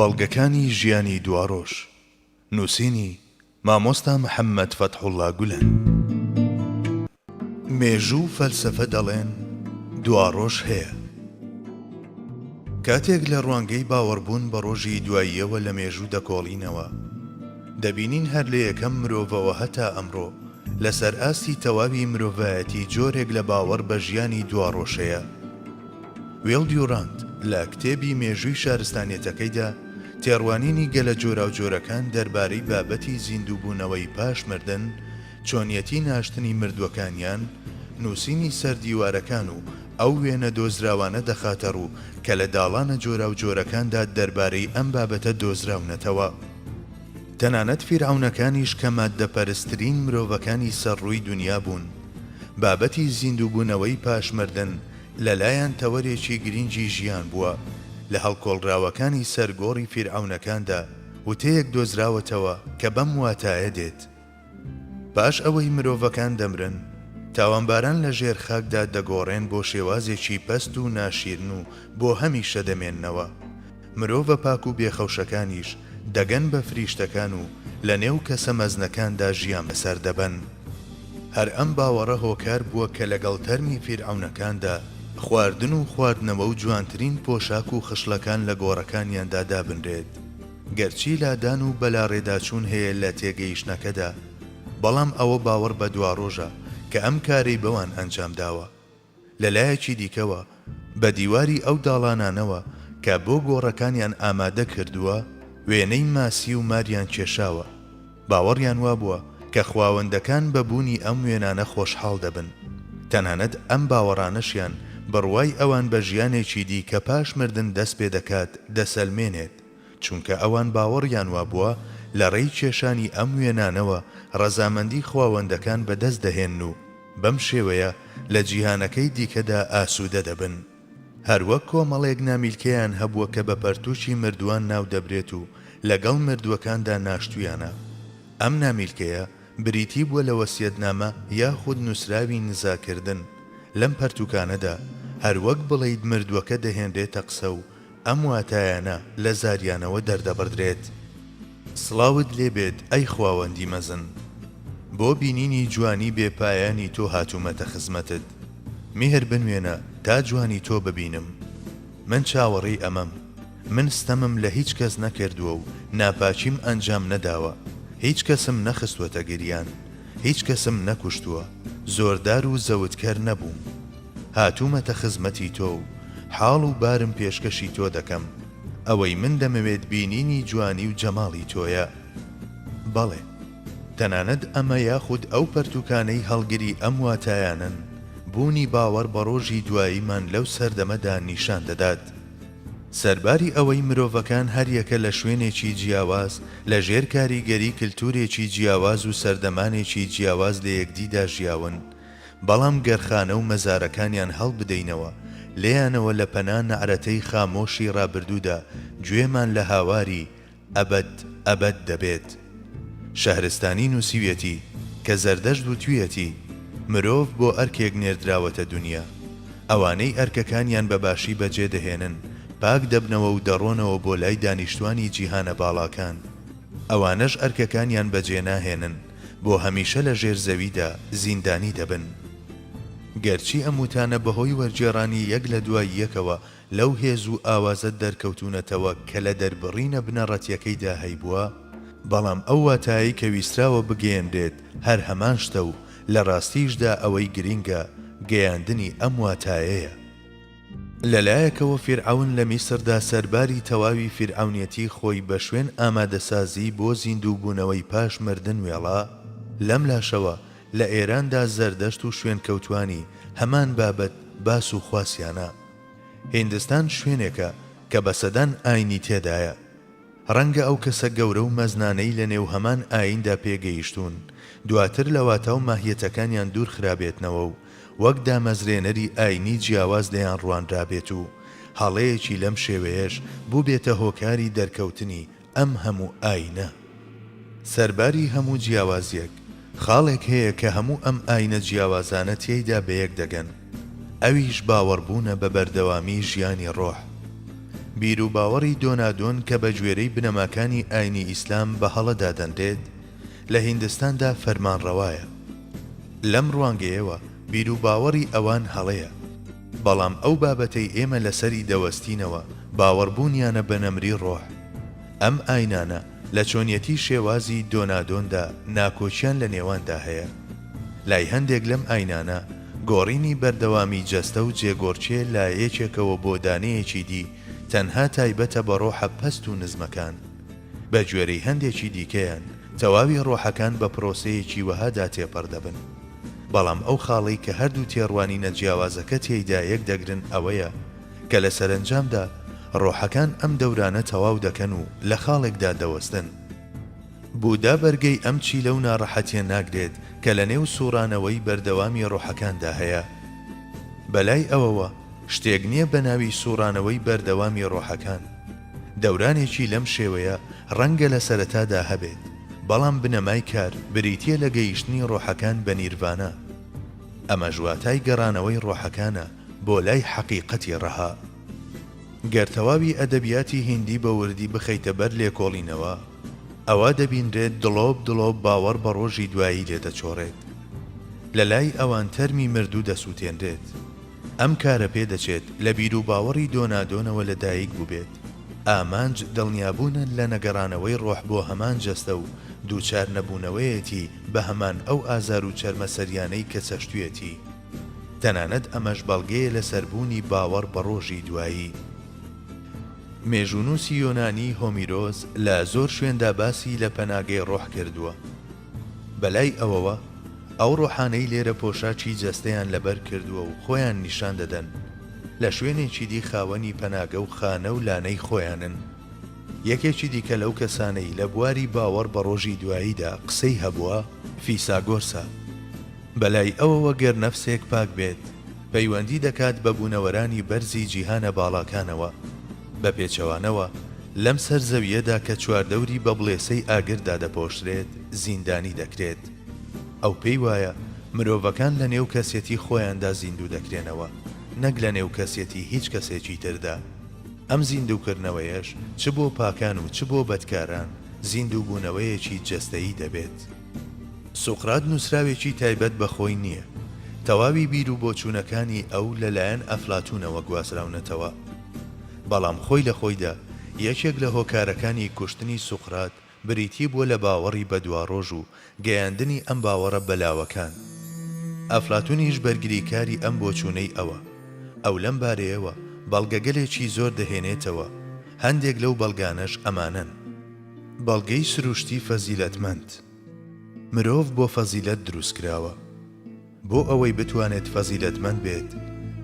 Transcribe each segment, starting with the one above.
بەڵگەکانی ژیانی دواڕۆژ نووسینی، مامۆستا محەممەد فەتحوڵڵا گولەن. مێژوو و فەلسەفە دەڵێن دواڕۆژ هەیە. کاتێک لە ڕوانگەی باوەڕبوون بە ڕۆژی دواییەوە لە مێژوو دەکۆڵینەوە، دەبینین هەر لە یەکەم مرۆڤەوە هەتا ئەمڕۆ لەسەر ئاستی تەواوی مرۆڤایەتی جۆرێک لە باوەڕ بە ژیانی دواڕۆژ هەیە. ویڵ دیورانت لە کتێبی مێژووی شارستانیەتەکەیدا تێڕوانینی گەلە جۆراوجۆرەکان دەربارەی بابەتی زیندووبوونەوەی پاش مردن، چۆنیەتی ناشتنی مردووەکانیان، نووسینی سەر دیوارەکان و ئەو وێنە دۆزراوانە دەخاتە ڕوو کە لە داڵانە جۆراوجۆرەکاندا دەربارەی ئەم بابەتە دۆزراونەتەوە. تەنانەت فیرعەونەکانیش کە ماددەپەرستترین مرۆڤەکانی سەر ڕووی دونیا بوون، بابەتی زیندووبوونەوەی پاش مردن لەلایان تەوەرێکی گرینگی ژیان بووە، لە هەڵکۆڵراوەکانی سەر گۆڕی فیرعەونەکاندا وتەیەک دۆزراوەتەوە کە بەم واتایە دێت، پاش ئەوەی مرۆڤەکان دەمرن، تاوانباران لە ژێر خاکدا دەگۆڕێن بۆ شێوازێکی پەست و ناشیرن و بۆ هەمیشە دەمێننەوە. مرۆڤە پاک و بێخەوشەکانیش دەگەن بە فریشتەکان و لە نێو کەسە مەزنەکاندا ژیان بەسەر دەبەن. هەر ئەم باوەڕە هۆکار بووە کە لەگەڵ تەرمی فیرعەونەکاندا خواردن و خواردنەوە و جوانترین پۆشاک و خشڵەکان لە گۆڕەکانیاندا دابنرێت. گەرچی لادان و بەلاڕێداچوون هەیە لە تێگەیشتنەکەدا، بەڵام ئەوە باوەڕ بە دواڕۆژە کە ئەم کارەی بەوان ئەنجامداوە. لە لایەکی دیکەوە بە دیواری ئەو داڵانانەوە کە بۆ گۆڕەکانیان ئامادە کردووە، وێنەی ماسی و ماریان کێشاوە. باوەڕیان وابووە کە خواوەندەکان بە بوونی ئەم وێنانە خۆشحاڵ دەبن. تەنانەت ئەم باوەڕانەشیان بڕوای ئەوان بە ژیانێکی دی کە پاش مردن دەست پێ دەکات دەسەلمێنێت. چونکە ئەوان باوەڕیان وابووە لە ڕێی کێشانی ئەم وێنانەوە ڕەزامەندی خواوەندەکان بەدەست دەهێنن و بەم شێوەیە لە جیهانەکەی دیکەدا ئاسوودە دەبن. هەروەک کۆمەڵێک نامیلکەیان هەبووە کە بە پەرتووکی مردووان ناو دەبرێت و لەگەڵ مردووەکاندا ناشتوویانە. ئەم نامیلکەیە بریتی بووە لە وەسیەتنامە یاخود نووسراوی نزاکردن. لەم پەرتووکانەدا هەروەک بڵێیت مردووەکە دەهێنرێتە قسە و ئەم واتایانە لە زاریانەوە دەردەبڕدرێت. سڵاوت لێ بێت ئەی خواوەندی مەزن. بۆ بینینی جوانی بێ پایانی تۆ هاتوومەتە خزمەتت. میهر بنوێنە تا جوانی تۆ ببینم. من چاوەڕێی ئەمەم. من ستەمم لە هیچ کەس نەکردووە و ناپاکیم ئەنجام نەداوە. هیچ کەسم نەخستووەتە گریان. هیچ کەسم نەکوشتووە. زۆردار و زەوتکەر نەبووم. هاتوومەتە خزمەتی تۆ و حاڵ و بارم پێشکەشی تۆ دەکەم، ئەوەی من دەمەوێت بینینی جوانی و جەماڵی تۆیە. بەڵێ، تەنانەت ئەمە یاخود ئەو پەرتووکانەی هەڵگری ئەم واتایانەن، بوونی باوەڕ بە ڕۆژی دواییمان لەو سەردەمەدا نیشان دەدات. سەرباری ئەوەی مرۆڤەکان هەریەکە لە شوێنێکی جیاواز، لە ژێر کاریگەری کلتورێکی جیاواز و سەردەمانێکی جیاواز لە یەکدیدا ژیاون، بەڵام گەر خانە و مەزارەکانیان هەڵبدەینەوە، لێیانەوە لە پەنا نەعرەتەی خامۆشی ڕابردوودا گوێمان لە هاواری، ئەبەد، ئەبەد، دەبێت. شەهرستانی نووسیویەتی کە زەردەشت وتویەتی، مرۆڤ بۆ ئەرکێک نێردراوەتە دونیا. ئەوانەی ئەرکەکانیان بە باشی بەجێ دەهێنن، پاک دەبنەوە و دەڕۆنەوە بۆ لای دانیشتوانی جیهانە باڵاکان. ئەوانەش ئەرکەکانیان بەجێ ناهێنن، بۆ هەمیشە لە ژێر زەویدا زیندانی دەبن. گەرچی ئەم وتانە بەهۆی وەرگێڕانی یەک لە دوای یەکەوە لەو هێز و ئاوازە دەرکەوتوونەتەوە کە لە دەربڕینە بنەڕەتییەکەیدا هەیبووە، بەڵام ئەو واتایەی کە ویستراوە بگەیەنرێت هەر هەمان شتە و لە ڕاستیشدا ئەوەی گرینگە گەیاندنی ئەم واتایەیە. لە لایەکەوە فیرعەون لە میسردا سەرباری تەواوی فیرعەونیەتی خۆی بە شوێن ئامادەسازی بۆ زیندووبوونەوەی پاش مردن وێڵا، لەم لاشەوە لە ئێراندا زەردەشت و شوێنکەوتوانی هەمان بابەت باس و خواسیانە. هیندستان شوێنێکە کە بە سەدان ئاینی تێدایە. ڕەنگە ئەو کەسە گەورە و مەزنانەی لە نێو هەمان ئاییندا پێگەیشتوون، دواتر لە واتا و ماهیەتەکانیان دوور خرابێتنەوە و وەک دامەزرێنەری ئایینی جیاواز لێیان ڕوانرابێت و هەڵەیەکی لەم شێوەیەش بووبێتە هۆکاری دەرکەوتنی ئەم هەموو ئایینە. سەرباری هەموو جیاوازییەک، خاڵێک هەیە کە هەموو ئەم ئایینە جیاوازانە تێیدا بەیەک دەگەن، ئەویش باوەڕبوونە بە بەردەوامیی ژیانی ڕۆح. بیروباوەڕی دۆنادۆن کە بە گوێرەی بنەماکانی ئاینی ئیسلام بە هەڵە دادەنرێت، لە هیندستاندا فەرمانڕەوایە. لەم ڕوانگەیەوە بیروباوەڕی ئەوان هەڵەیە. بەڵام ئەو بابەتەی ئێمە لەسەری دەوەستینەوە باوەڕبوونیانە بە نەمری ڕۆح. ئەم ئاینانە لە چۆنیەتی شێوازی دۆنادۆندا ناکۆکیان لە نێواندا هەیە. لای هەندێک لەم ئاینانە گۆڕینی بەردەوامی جەستە و جێگۆڕکێ لە یەکێکەوە بۆ دانەیەکی دی تەنها تایبەتە بە ڕۆحە پەست و نزمەکان. بە گوێرەی هەندێکی دیکەیان تەواوی ڕۆحەکان بە پرۆسەیەکی وەهادا تێپەڕ دەبن. بەڵام ئەو خاڵەی کە هەردوو تێڕوانینە جیاوازەکە تێیدا یەک دەگرن ئەوەیە کە لە سەرەنجامدا ڕۆحەکان ئەم دەورانە تەواو دەکەن و لە خاڵێکدا دەوەستن. بودا بەرگەی ئەم چیلە و ناڕەحەتیە ناگرێت کە لە نێو سوڕانەوەی بەردەوامی ڕۆحەکاندا هەیە. بەلای ئەوەوە شتێک نیە بە ناوی سوڕانەوەی بەردەوامی ڕۆحەکان. دەورانێکی لەم شێوەیە ڕەنگە لە سەرەتادا هەبێت، بەڵام بنەمای کار بریتیە لە گەیشتنی ڕۆحەکان بە نیرڤانا. ئەمەش واتای گەڕانەوەی ڕۆحەکانە بۆ لای حەقیقەتی ڕەها. گەر تەواوی ئەدەبیاتی هیندی بە وردی بخەیتە بەر لێکۆڵینەوە، ئەوا دەبینرێت دڵۆپ دڵۆپ باوەڕ بە ڕۆژی دوایی لێ دەچۆڕێت. لە لای ئەوان تەرمی مردوو دەسووتێنرێت. ئەم کارە پێدەچێت لە بیروباوەڕی دۆنادۆنەوە لە دایک بووبێت. ئامانج دڵنیابوونە لە نەگەڕانەوەی ڕۆح بۆ هەمان جەستە و دووچار نەبوونەوەیەتی بە هەمان ئەو ئازار و چەرمەسەریانەی کە چەشتویەتی. تەنانەت ئەمەش بەڵگەیە لەسەر بوونی باوەڕ بە ڕۆژی دوایی. مێژوونووسی یۆنانی هۆمیرۆس لە زۆر شوێندا باسی لە پەناگەی ڕۆح کردووە. بەلای ئەوەوە ئەو ڕۆحانەی لێرە پۆشاکی جەستەیان لەبەر کردووە و خۆیان نیشان دەدەن، لە شوێنێکی دی خاوەنی پەناگە و خانە و لانەی خۆیانن. یەکێکی دیکە لەو کەسانەی لە بواری باوەڕ بە ڕۆژی دواییدا قسەی هەبووە، فیساگۆرسە. بەلای ئەوەوە گەر نەفسێک پاک بێت، پەیوەندی دەکات بە بوونەوەرانی بەرزی جیهانە باڵاکانەوە، بە پێچەوانەوە لەم سەر زەوییەدا کە چواردەوری بە بڵێسەی ئاگر دادەپۆشرێت زیندانی دەکرێت. ئەو پێی وایە مرۆڤەکان لە نێو کەسێتی خۆیاندا زیندوو دەکرێنەوە نەک لە نێو کەسێتی هیچ کەسێکی تردا. ئەم زیندووکردنەوەیەش چ بۆ پاکان و چ بۆ بەدکاران زیندووبوونەوەیەکی جەستەیی دەبێت. سوقرات نووسراوێکی تایبەت بە خۆی نییە، تەواوی بیر و بۆچوونەکانی ئەو لە لایەن ئەفلاتوونەوە گوازراونەتەوە. بەڵام خۆی لە خۆیدا یەکێک لە هۆکارەکانی کوشتنی سوقرات بریتی بووە لە باوەڕی بە دواڕۆژ و گەیاندنی ئەم باوەڕە بە لاوەکان. ئەفلاتوونیش بەرگریکاری ئەم بۆچوونەی ئەوە. ئەو لەم بارەیەوە بەڵگەگەلێکی زۆر دەهێنێتەوە، هەندێک لەو بەڵگانەش ئەمانەن. بەڵگەی سروشتی فەزیلەتمەند، مرۆڤ بۆ فەزیلەت دروستکراوە. بۆ ئەوەی بتوانێت فەزیلەتمەند بێت،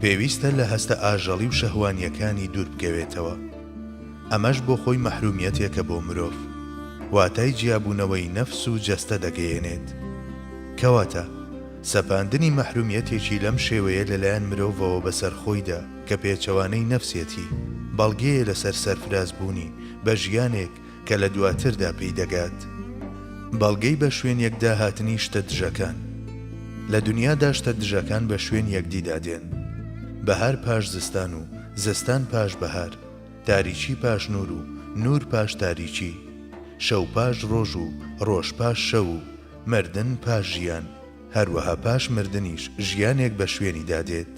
پێویستە لە هەستە ئاژەڵی و شەهوانییەکانی دوور بکەوێتەوە. ئەمەش بۆ خۆی مەحرومیەتێکە بۆ مرۆڤ. واتای جیابوونەوەی نەفس و جەستە دەگەیەنێت. کەواتە، سەپاندنی مەحرومیەتێکی لەم شێوەیە لەلایەن مرۆڤەوە بەسەر خۆیدا کە پێچەوانەی نەفسێتی، بەڵگەیە لەسەر سەرفرازبوونی بە ژیانێک کە لە دواتردا پێی دەگات. بەڵگەی بە شوێن یەکدا هاتنی شتە دژەکان. لە دونیادا شتە دژەکان بە شوێن یەکدیدا دێن. بەهار پاش زستان و زستان پاش بەهار، تاریکی پاش نوور و نوور پاش تاریکی، شەو پاش ڕۆژ و ڕۆژ پاش شەو و مردن پاش ژیان، هەروەها پاش مردنیش ژیانێک بە شوێنیدا دێت.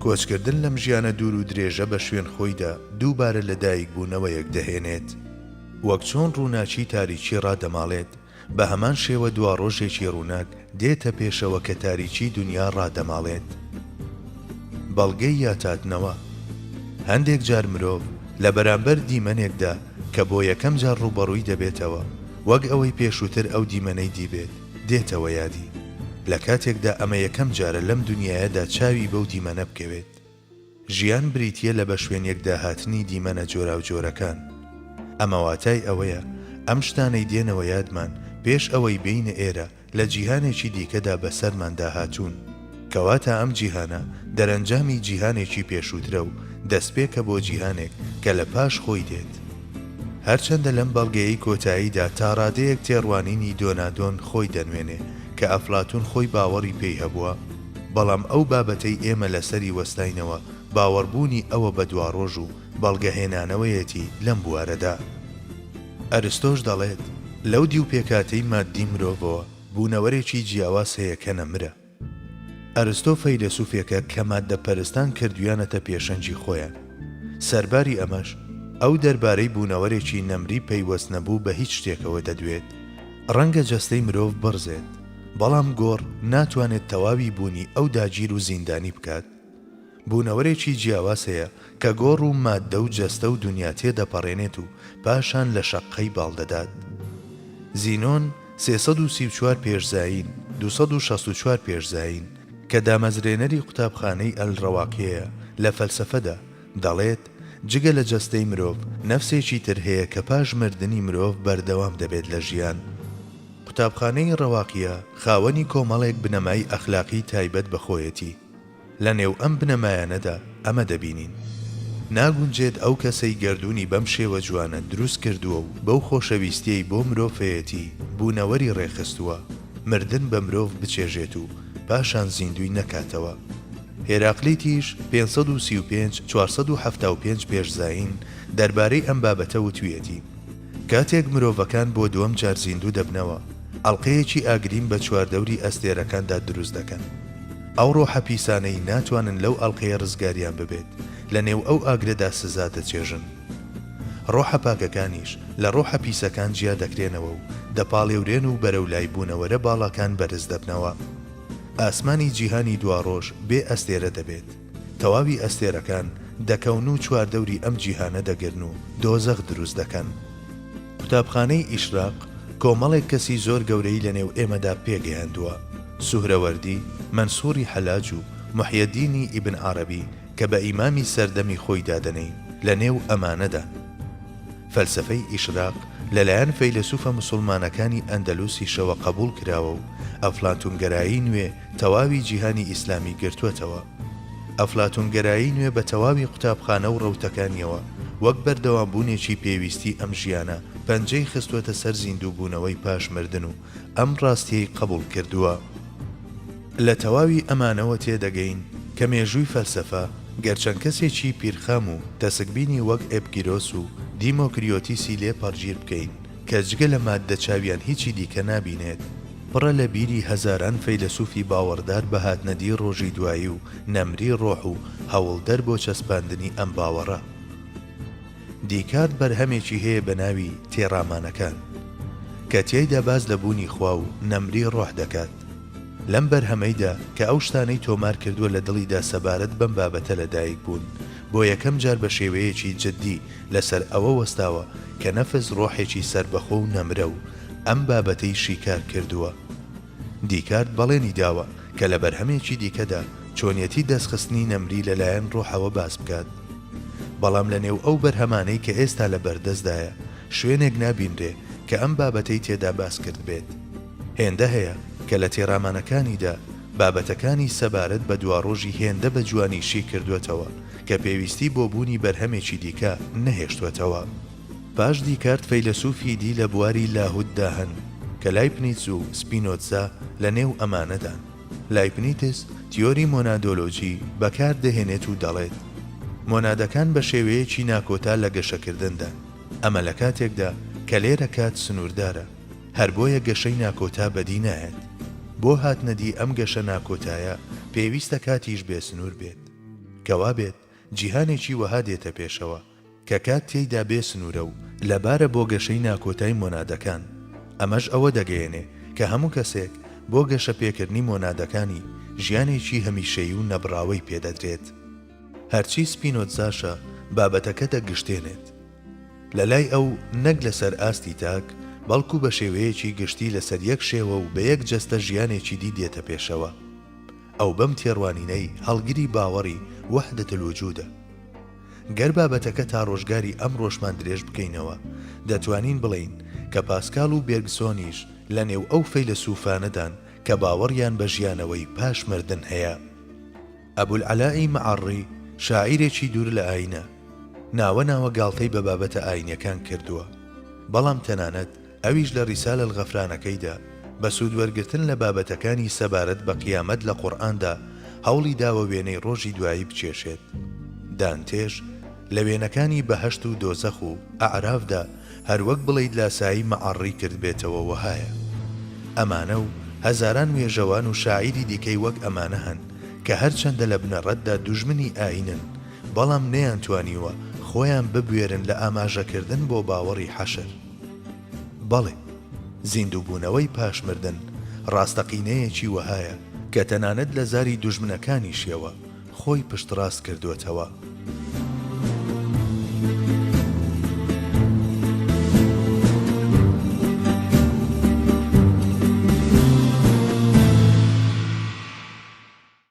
کۆچکردن لەم ژیانە دوور و درێژە بە شوێن خۆیدا دووبارە لەدایکبوونەوەیەک دەهێنێت. وەک چۆن ڕووناکی تاریکی ڕادەماڵێت، بە هەمان شێوە دواڕۆژێکی ڕووناک دێتە پێشەوە کە تاریکی دونیا ڕادەماڵێت. بەڵگەی یاتاتنەوە، هەندێک جار مرۆڤ لە بەرامبەر دیمەنێکدا کە بۆ یەکەم جار ڕووبەڕووی دەبێتەوە، وەک ئەوەی پێشووتر ئەو دیمەنەی دیبێت، دێتەوە یادی، لە کاتێکدا ئەمە یەکەم جارە لەم دونیایەدا چاوی بەو دیمەنە بکەوێت. ژیان بریتییە لە بەشوێنیەکداهاتنی دیمەنە جۆراوجۆرەکان. ئەمە واتای ئەوەیە ئەم شتانەی دێنەوە یادمان پێش ئەوەی بێینە ئێرە لە جیهانێکی دیکەدا بەسەرماندا هاتوون. کەواتە ئەم جیهانە دەرەنجامی جیهانێکی پێشووترە و دەستپێکە بۆ جیهانێک کە لە پاش خۆی دێت. هەرچەندە لەم بەڵگەیەی کۆتاییدا تاڕادەیەک تێڕوانینی دۆنادۆن خۆی دەنوێنێ کە ئەفلاتون خۆی باوەڕی پێی هەبووە، بەڵام ئەو بابەتەی ئێمە لەسەری وەستاینەوە باوەڕبوونی ئەوە بە دواڕۆژ و. بەڵگەهێنانەوەیەتی لەم بوارەدا. ئەرستۆش دەڵێت، لەو دیو پێکهاتەی ماددی مرۆڤەوە بوونەوەرێکی جیاواز هەیە کە نەمرە. ئەرستۆ فەیلەسوفێکە کە ماددەپەرستان کردویانەتە پێشەنگی خۆیان. سەرباری ئەمەش، ئەو دەربارەی بوونەوەرێکی نەمری پەیوەستنەبوو بە هیچ شتێکەوە دەدوێت. ڕەنگە جەستەی مرۆڤ بڕزێت، بەڵام گۆڕ ناتوانێت تەواوی بوونی ئەو داگیر و زیندانی بکات. بوونەوەرێکی جیاواز هەیە کە گۆڕ و ماددە و جەستە و دونیا تێدەپەڕێنێت و پاشان لە شەققەی باڵ دەدات. زینۆن، 334 پێش زایین، 264 پێش زایین، کە دامەزرێنەری قوتابخانەی ئەلڕەواقیەیە لە فەلسەفەدا، دەڵێت، جگە لە جەستەی مرۆڤ، نەفسێکی تر هەیە کە پاش مردنی مرۆڤ بەردەوام دەبێت لە ژیان. قوتابخانەی ڕەواقیە خاوەنی کۆمەڵێک بنەمای ئەخلاقی تایبەت بە خۆیەتی. لە نێو ئەم بنەمایانەدا ئەمە دەبینین. ناگونجێت ئەو کەسەی گەردوونی بەم شێوە جوانە دروست کردووە و بەو خۆشەویستیەی بۆ مرۆڤ هەیەتی بوونەوەری ڕێکخستووە، مردن بە مرۆڤ بچێژێت و پاشان زیندووی نەکاتەوە. هێراقلیتیش، 535، 475 پێش زایین، دەربارەی ئەم بابەتە وتویەتی، کاتێک مرۆڤەکان بۆ دووەم جار زیندوو دەبنەوە، ئەڵقەیەکی ئاگرین بە چواردەوری ئەستێرەکاندا دروست دەکەن. ئەو ڕۆحە پیسانەی ناتوانن لەو ئەڵقەیە ڕزگاریان ببێت، لە نێو ئەو ئاگرەدا سزا دەچێژن. ڕۆحە پاکەکانیش لە ڕۆحە پیسەکان جیا دەکرێنەوە و دەپاڵێورێن و بەرەو لای بوونەوەرە باڵاکان بەرز دەبنەوە. ئاسمانی جیهانی دواڕۆژ بێ ئەستێرە دەبێت. تەواوی ئەستێرەکان دەکەون و چواردەوری ئەم جیهانە دەگرن و دۆزەخ دروست دەکەن. قوتابخانەی ئیشراق کۆمەڵێک کەسی زۆر گەورەی لەنێو ئێمەدا پێگەیاندووە، سوهرەوەردی، مەنسوڕی حەلاج و محیەدینی ئیبن عەرەبی کە بە ئیمامی سەردەمی خۆی دادەنێین لەنێو ئەمانەدان. فەلسەفەی ئیشراق لەلایەن فەیلەسوفە موسوڵمانەکانی ئەندەلوسیشەوە قەبوڵ کراوە و ئەفلاتونگەرایی نوێ تەواوی جیهانی ئیسلامی گرتوەتەوە. ئەفلاتونگەرایی نوێ بە تەواوی قوتابخانە و ڕەوتەکانیەوە وەک بەردەوامبوونێکی پێویستی ئەم ژیانە پەنجەی خستوەتە سەر زیندووبوونەوەی پاش مردن و ئەم ڕاستیەی قەبوڵ کردووە. لە تەواوی ئەمانەوە تێدەگەین کە مێژووی فەلسەفە گەر چەند کەسێکی پیرخام و تەسکبینی وەک ئێپکیرۆس و دیمۆکریۆتیسی لێ پەڕگیر بکەین کە جگە لە ماددە چاویان هیچی دیکە نابینێت، پڕە لە بیری هەزاران فەیلەسوفی باوەڕدار بە هاتنەدی ڕۆژی دوایی و نەمری ڕۆح و هەوڵدەر بۆ چەسپاندنی ئەم باوەڕە. دیکارت بەرهەمێکی هەیە بە ناوی تێڕامانەکان کە تیایدا باس لە بوونی خوا و نەمری ڕۆح دەکات. لەم بەرهەمەیدا کە ئەو شتانەی تۆمار کردووە لە دڵیدا سەبارەت بەم بابەتە لەدایک بوون، بۆ یەکەم جار بە شێوەیەکی جددی لەسەر ئەوە وەستاوە کە نەفس ڕۆحێکی سەربەخۆ و نەمرە و ئەم بابەتەی شیکار کردووە. دیکارت بەڵێنی داوە کە لە بەرهەمێکی دیکەدا چۆنیەتی دەستخستنی نەمری لەلایەن ڕۆحەوە باس بکات. بەڵام لە نێو ئەو بەرهەمانەی کە ئێستا لە بەردەستدایە شوێنێک نابینرێ کە ئەم بابەتەی تێدا باس کردبێت. هێندە هەیە کە لە تێڕامانەکانیدا بابەتەکانی سەبارەت بە دواڕۆژی هێندە بە جوانی شی کردووەتەوە کە پێویستی بۆ بوونی بەرهەمێکی دیکە نەهێشتووەتەوە. پاش دیکارت فەیلەسوفی دی لە بواری لاهوتدا هەن کە لایبنیتز و سپینۆتزا لە نێو ئەمانەدان. لایبنیتز تیۆری مۆنادۆلۆجی بەکار دەهێنێت و دەڵێت، مۆنادەکان بە شێوەیەکی ناکۆتا لە گەشەکردندان، ئەمە لە کاتێکدا کە لێرە کات سنووردارە، هەر بۆیە گەشەی ناکۆتا بەدی نایەت. بۆ هاتنەدی ئەم گەشە ناکۆتایە پێویستە کاتیش بێسنوور بێت. کەوابێت جیهانێکی وەها دێتە پێشەوە کە کات تێیدا بێ سنوورە و لەبارە بۆ گەشەی ناکۆتای مۆنادەکان، ئەمەش ئەوە دەگەیەنێ کە هەموو کەسێک بۆ گەشەپێکردنی مۆنادەکانی ژیانێکی هەمیشەیی و نەبڕاوەی پێ دەدرێت. هەرچی سپینۆتزاشە بابەتەکە دەگشتێنێت. لە لای ئەو نەک لەسەر ئاستی تاک، بەڵکو بە شێوەیەکی گشتی لەسەر یەک شێوە و بە یەک جەستە ژیانێکی دی دێتە پێشەوە. ئەو بەم تێڕوانینەی هەڵگری باوەڕی وحدە الوجودە. گەر بابەتەکە تا ڕۆژگاری ئەمڕۆشمان درێژ بکەینەوە، دەتوانین بڵێین کە پاسکال و بێرگسۆنیش لە نێو ئەو فەیلەسوفانەدان کە باوەڕیان بە ژیانەوەی پاش مردن هەیە. ئەبولعەلائی مەعەڕی شاعیرێکی دوور لە ئایینە، ناوە ناوە گاڵتەی بە بابەتە ئایینیەکان کردووە، بەڵام تەنانەت ئەویش لە ریسالە الغفرانەکەیدا بە سوودوەرگرتن لە بابەتەکانی سەبارەت بە قیامەت لە قورئاندا هەوڵی داوە وێنەی ڕۆژی دوایی بکێشێت. دانتێش. لە وێنەکانی بەهەشت و دۆزەخ و ئەعرافدا هەروەک بڵێیت لاسایی مەعەڕی کردبێتەوە وەهایە. ئەمانە و هەزاران وێژەوان و شاعیری دیکەی وەک ئەمانە هەن کە هەرچەندە لە بنەڕەتدا دوژمنی ئایینن بەڵام نەیانتوانیوە خۆیان ببوێرن لە ئاماژەکردن بۆ باوەڕی حەشر. بەڵێ، زیندووبوونەوەی پاش مردن